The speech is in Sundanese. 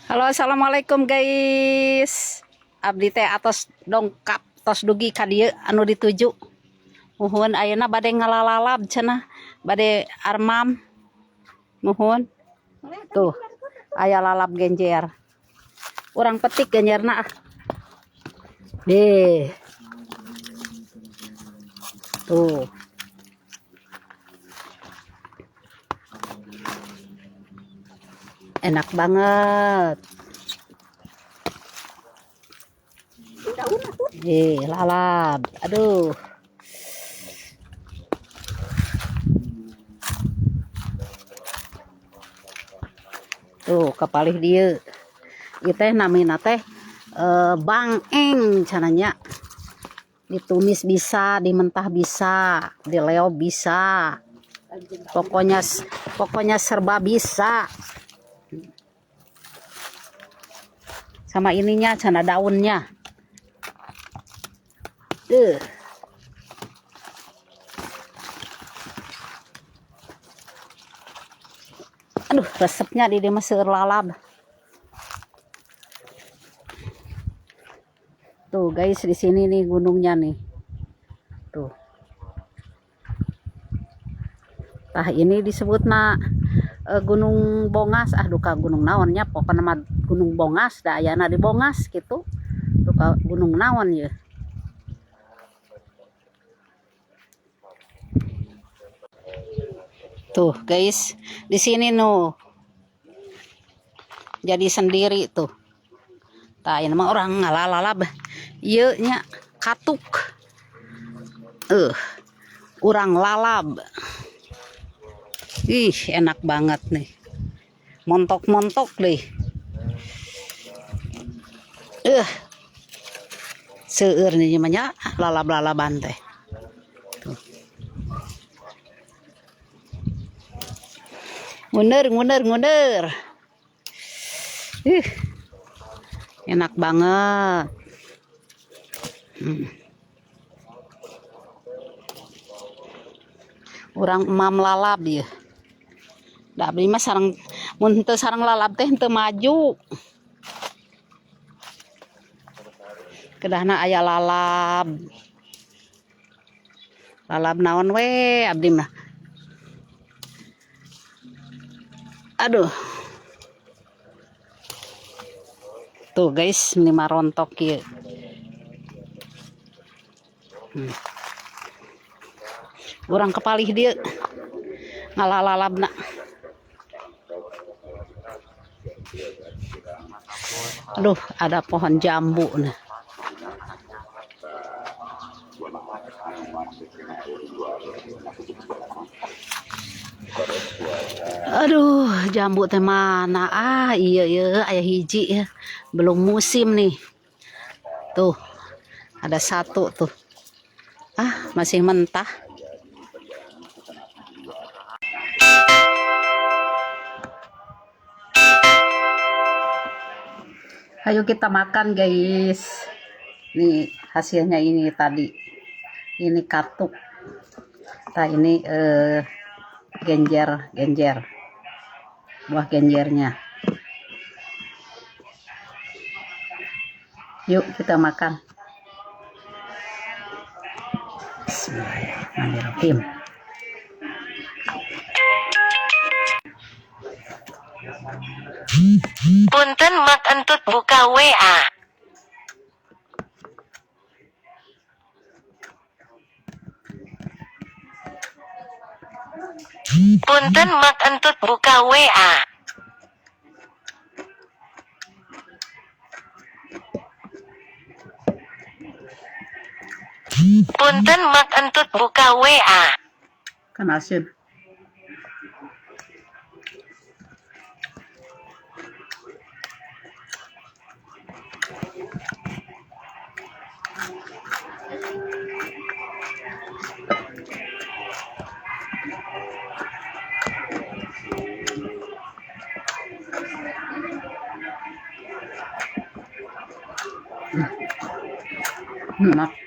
Halo, assalamualaikum guys. Abdi teh atos dongkap tos dugi ka dieu anu dituju. Muhun ayeuna bade ngalalalab cenah, bade armam. Muhun. Tuh, aya lalab genjer. Urang petik genjerna ah. Deh. Tuh. Enak banget. Lalab. Aduh. Tuh, kapalih dieu. Ieu teh namina teh bangeng cenah. Ditumis bisa, dimentah bisa, dileob bisa. Pokoknya pokoknya serba bisa. Sama ininya cenah daunnya. Duh. Aduh, resepnya di dieu mah seueur lalab. Tuh guys, di sini nih gunungnya nih. Tuh. Tah ini disebutna Gunung Bongas, ah duka gunung naonnya, pokoknya mah Gunung Bongas, da ayana di Bongas gitu. Duka gunung naon ya. Tuh guys, di sini nuh. Jadi sendiri tuh. Tah ini mah orang ngalalalab. Ieu nya katuk. Urang lalab. Ih, enak banget nih. Montok-montok deh. Seueur nih mah nya lalab-lalaban teh. Tuh. Nguneur, nguneur, nguneur. Ih. Enak banget. Urang emam lalab ya. Da abdi mah sareng mun teu sareng lalab teh henteu maju. Kedahna aya lalab. Lalab naon we abdi mah. Aduh. Tuh guys, ini mah rontok ieu. Urang kepalih dieu. Ngalalalabna. Aduh, ada pohon jambu nih. Aduh, jambu teh mana? Ah, iya iya, aya hiji ya. Belum musim nih. Tuh, ada satu tuh. Ah, masih mentah. Ayo kita makan guys. Nih hasilnya ini tadi. Ini katuk. Nah, ini genjer, genjer. Buah genjernya. Yuk kita makan. Bismillahirrahmanirrahim. Punten mak entut buka WA. Punten mak entut buka WA. Punten mak entut buka WA. Kan asin. Enak.